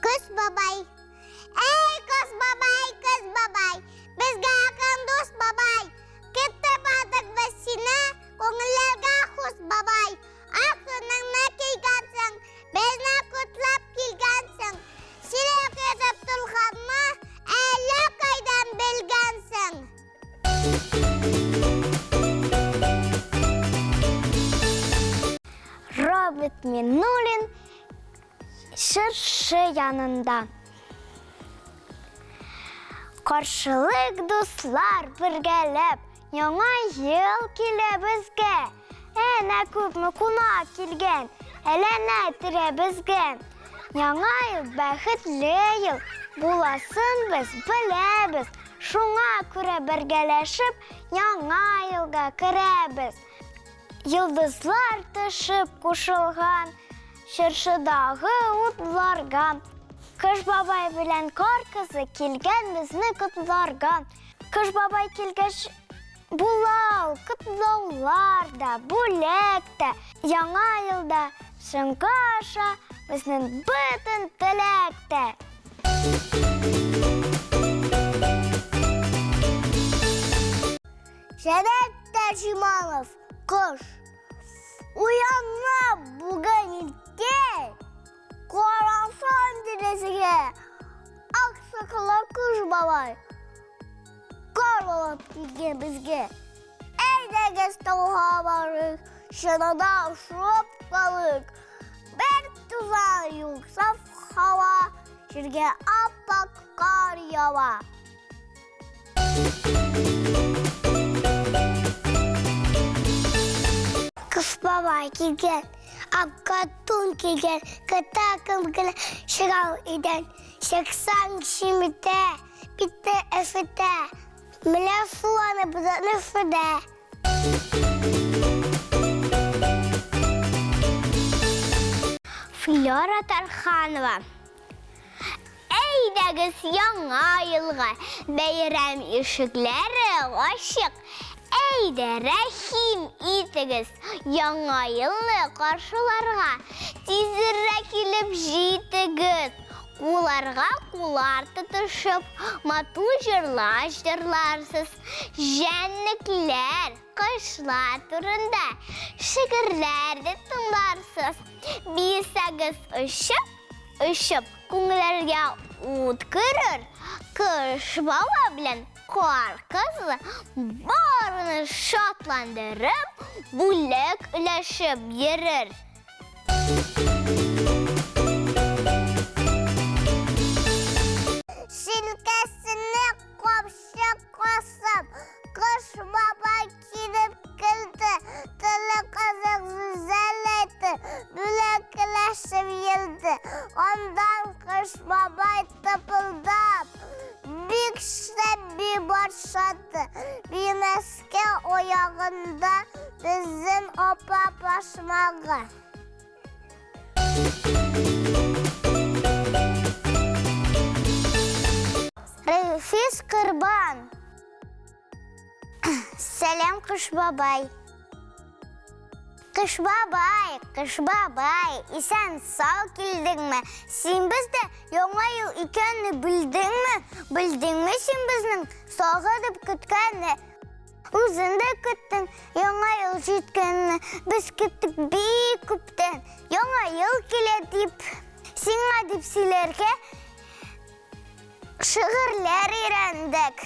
Кыз бабай. Әй, кыз бабай, кыз бабай, безгә якын дус бабай. Көтеп алдык без сине, күңелләргә хус бабай. Ак туныңны кигәнсең, безне котлап килгәнсең. Сине көтеп торганны әллә кайдан белгәнсең. Роберт Миннуллин Чыршы янында. Каршылык дуслар бергәләп, Яңа ел килә безгә. Әнә күпме кунак килгән, Әйләнә тирә безгә. Яңа ел бәхетле ел, Буласын без беләбез. Шуңа күрә бергәләшеп, Яңа елга керәбез. Йолдызлар төшеп кушылган чыршыдагы утларга. Кыш бабай белән Кар кызы килгән безне котларга. Кыш бабай килгәч була ул котлаулар да, бүләк тә. Яңа елда чынга аша безнең бөтен теләк тә. Җәнәт Тәҗималов, Кош. Уянам бүген иртә, карасам тәрәзәгә, ак сакаллы кош бабай кар алып килгән безгә. Әйдәгез тауга барыйк, чанада шуып калыйк. Бер тузан юк, саф һава, җиргә ап-ак кар ява. Кыш бабай килгән, апка тун кигән, кота кем чыгау идән. Чыксаң чиметә, битне өфетә. Менә шул аны бозатны өфедә. Флера Тарханова. Әйдәгез яңа елга, бәйрәм ишекләре ачык. Әйдә, рәхим итегез, яңа елны каршыларга. Тизрәк килеп җитегез. Кулларга куллар тотышып, матур җырлар җырларсыз. Җәнлекләр, кошлар турында шигырьләр дә тыңларсыз. Биесәгез очып, Очып күңелләргә ут керер, Кыш баба белән Кар кызы барыны шатландырып, бүләк өләшеп йөрер. Җилкәсенә капчык кысып, Кыш бабай килеп керде, теле кызык сүзләр әйтте, бүләкләшеп йөрде. Андан Кыш бабай тыпылдап, бик шәп бии башлады. Биемәскә аягында безнең апа башмагы. Рәфис Корбан. Сәлам, Кыш бабай. Кыш бабай, Кыш бабай, исән сау килдеңме? Син бездә яңа ел икәнне белдеңме? Белдеңме син безнең сагынып көткәнне? Үзең дә көттең яңа ел җиткәнне. Без көттек бик күптән. Яңа ел килә дип. Сиңа дип сөйләргә шигырьләр өйрәндек.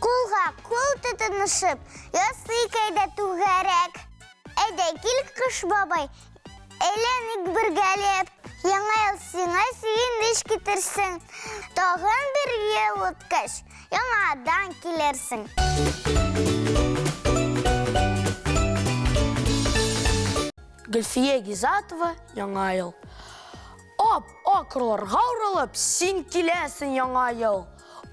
Кулга кул тотынышып, ясыйк әйдә түгәрәк. Әйдә кил, Кыш бабай, әйләник бергәләп. Яңа ел сиңа сөенеч китерсен. Тагын бер ел үткәч, яңадан килерсең. Гөлфия Гизатова, Яңа ел. Ап, акырларга уралып, син киләсең яңа ел.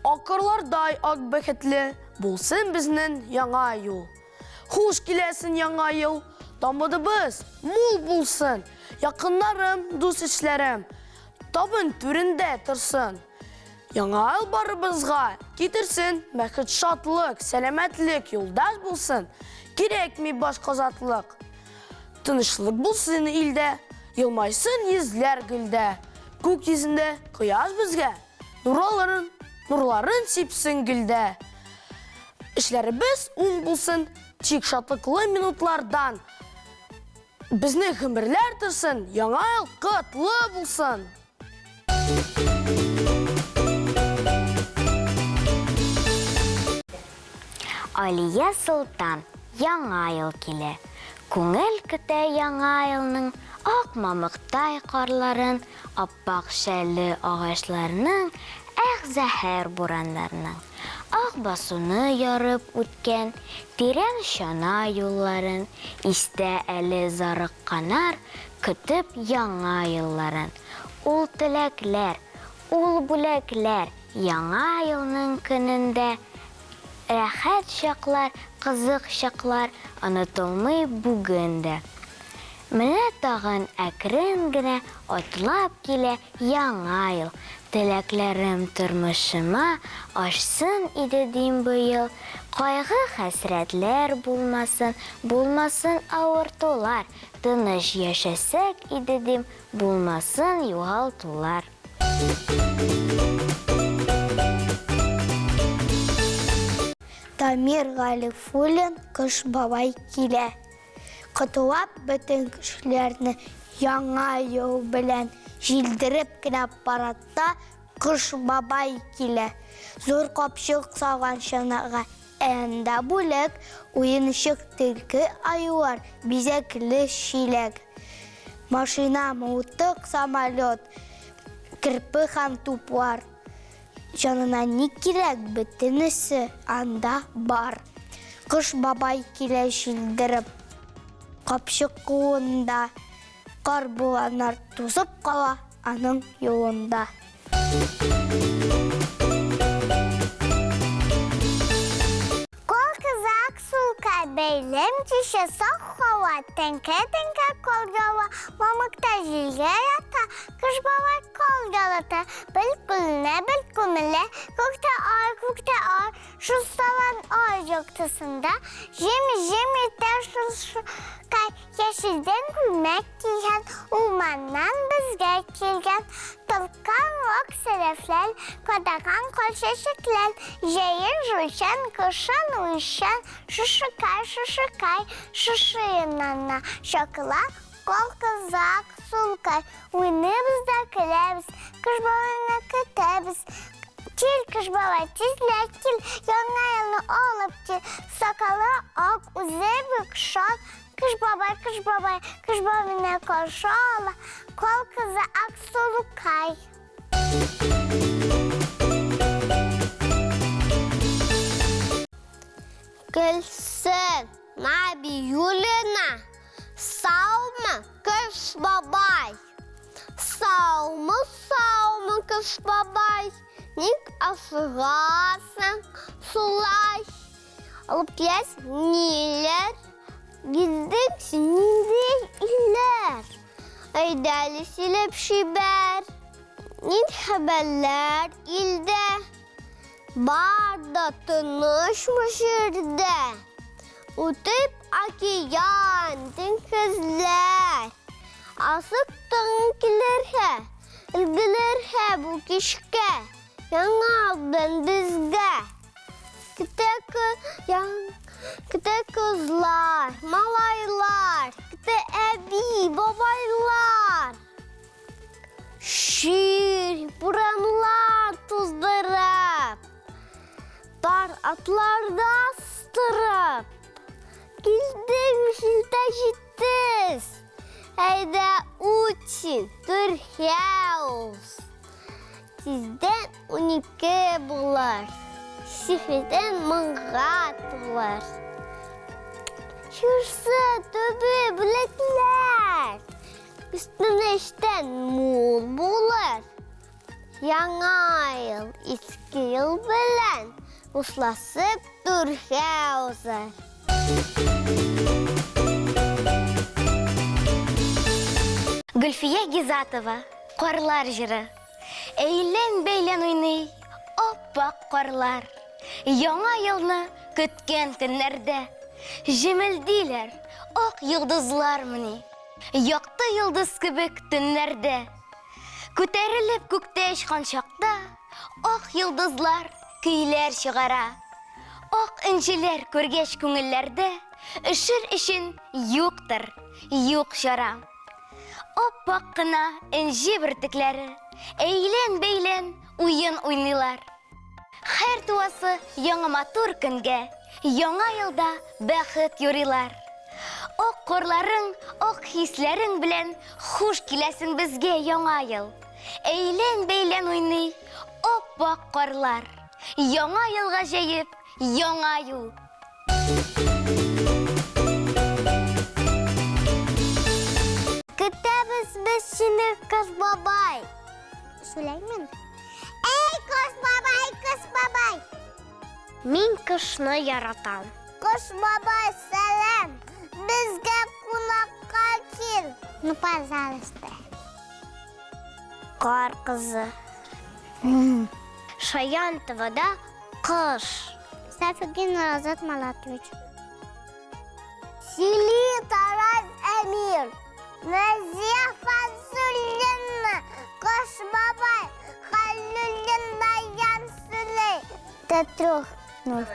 Акырлардай ак бәхетле булсын безнең яңа юл. Хуш киләсең яңа ел, тамыдыбыз мул булсын, якыннарым, дус-ишләрем табын түрендә торсын. Яңа ел барыбызга китерсен бәхет, шатлык, сәламәтлек юлдаш булсын, кирәкми башка затлык. Тынычлык булсын илдә, Елмайсын йөзләр гөлдә. Күк йөзендә кояш безгә Нурларын, нурларын сипсен гөлдә. Эшләребез уң булсын, Тик шатлыклы минутлардан Безнең гомерләр торсын, Яңа ел котлы булсын! Алия Солтан, Яңа ел килә. Күңел көтә Яңа елның ак мамыктай карларын, аппак шәлле агачларның, эх, зәһәр бураннарның. Ак басуны ярып үткән тирән чана юлларын, истә әле зарыкканнар көтеп Яңа елларын. Ул теләкләр, ул бүләкләр Яңа елның көнендә Рәхәт чаклар, кызык чаклар Онытылмый бүген дә. Менә тагын әкрен генә Атлап килә Яңа ел. Теләкләрем тормышыма Ашсын иде дим быел. Кайгы-хәсрәтләр булмасын, Булмасын авыртулар. Тыныч яшәсәк иде дим, Булмасын югалтулар. Дамир Галифуллин Кыш бабай килә. Котлап бөтен кешеләрне Яңа ел белән җилдереп кенә парадта Кыш бабай килә. Зур капчык салган чанага, ә анда бүләк, уенчык төлке аюлар, бизәкле чиләк. Машина, мылтык, самолет, керпе һәм туплар. Җанына ни кирәк, бөтенесе анда бар. Кыш бабай килә җилдереп. Капчык кулында, кар бураннар тузып кала аның юлында. Кол кызак сулка бәйләм кичә саф һава, тәңкә-тәңкә кол ява, мамыкта җилгә ята, кыш бабай кол ялата, бел күленә, бел күмелә, күктә ай, күктә ай, шул салан ай яктысында, җем-җем итә шул шукай, яшелдән күлмәк кигән, урманнан безгә килгән, Талкан вак сәдәфләр, кадаган кар чәчәкләр, җәен жуйчан, кышын уйчан, шушыкай, шушыкай, шушы яннарына чакыла кал кызак сулкай. Уйныйбыз да көләбез, кыш бабайны көтәбез. Кил, кыш бабай, тизрәк кил, яңа елны алып кил. Сакалы ак, үзе бик шат, Кыш бабай, кыш бабай, кыш бабайны каршы ала, кал кызы Аксулукай. Гөлсем Набиуллина, саумы, Кыш бабай? Саумы, саумы, Кыш бабай? Ник ашыгасың шулай? Алып киләсең ниләр? Гиздең син нинди илләр? Әйдә әле сөйләп җибәр. Нинди хәбәрләр илдә? Бар да тынычмы җирдә? Үтеп океан, диңгезләр. Асыктың килергә, өлгелергә бу кичкә. Яңа белән безгә. Көтә көтә кызлар, малайлар, көтә әби, бабайлар. Шир, буранлар туздырып, пар атларда стырып, килдең җилдә җитез. Әйдә үтсен, түргә уз. Тиздән 12 булыр, сихридән мыңга тулыр. Чыршы төбе бүләкләр, өстенештән мул булыр. Яңа ел иске ел белән хушлашып түргә узар. Гөлфия Гизатова, Карлар җыры. Әйлән-бәйлән уйный ап-ак карлар. Яңа елны көткән көннәрдә җемелдиләр Ак йолдызлармыни? Якты йолдыз кебек төннәрдә. Күтәрелеп күктә очкан чакта, Ак йолдызлар көйләр чыгара. Ак энҗеләр күргәч күңелләрдә, Өшер өчен юктыр, юк чара. Ап-ак кына энҗе бөртекләре Әйлән-бәйлән уен уйныйлар. Хәер туасы яңа матур көнгә, Яңа елда бәхет юрыйлар. Ак карларың, ак хисләрең белән Хуш киләсең безгә, Яңа ел. Әйлән-бәйлән уйный ап-ак карлар. Яңа елга җәеп яңа юл. Көтәбез без сине, Кыш бабай. Сүләймен. Эй, Кыш бабай, Кыш бабай. Мин кышны яратам. Кыш бабай, сәлам. Безгә кунакка кил. Ну, пожалуйста. Кар кызы. Шаян ТВда кыш. Сафигин Разат Малатович. Сили Тараз Әмир. Назия Фазуллина. Кыш бабай. Хәллуллин Даян Сөлей. До трех. Ноль.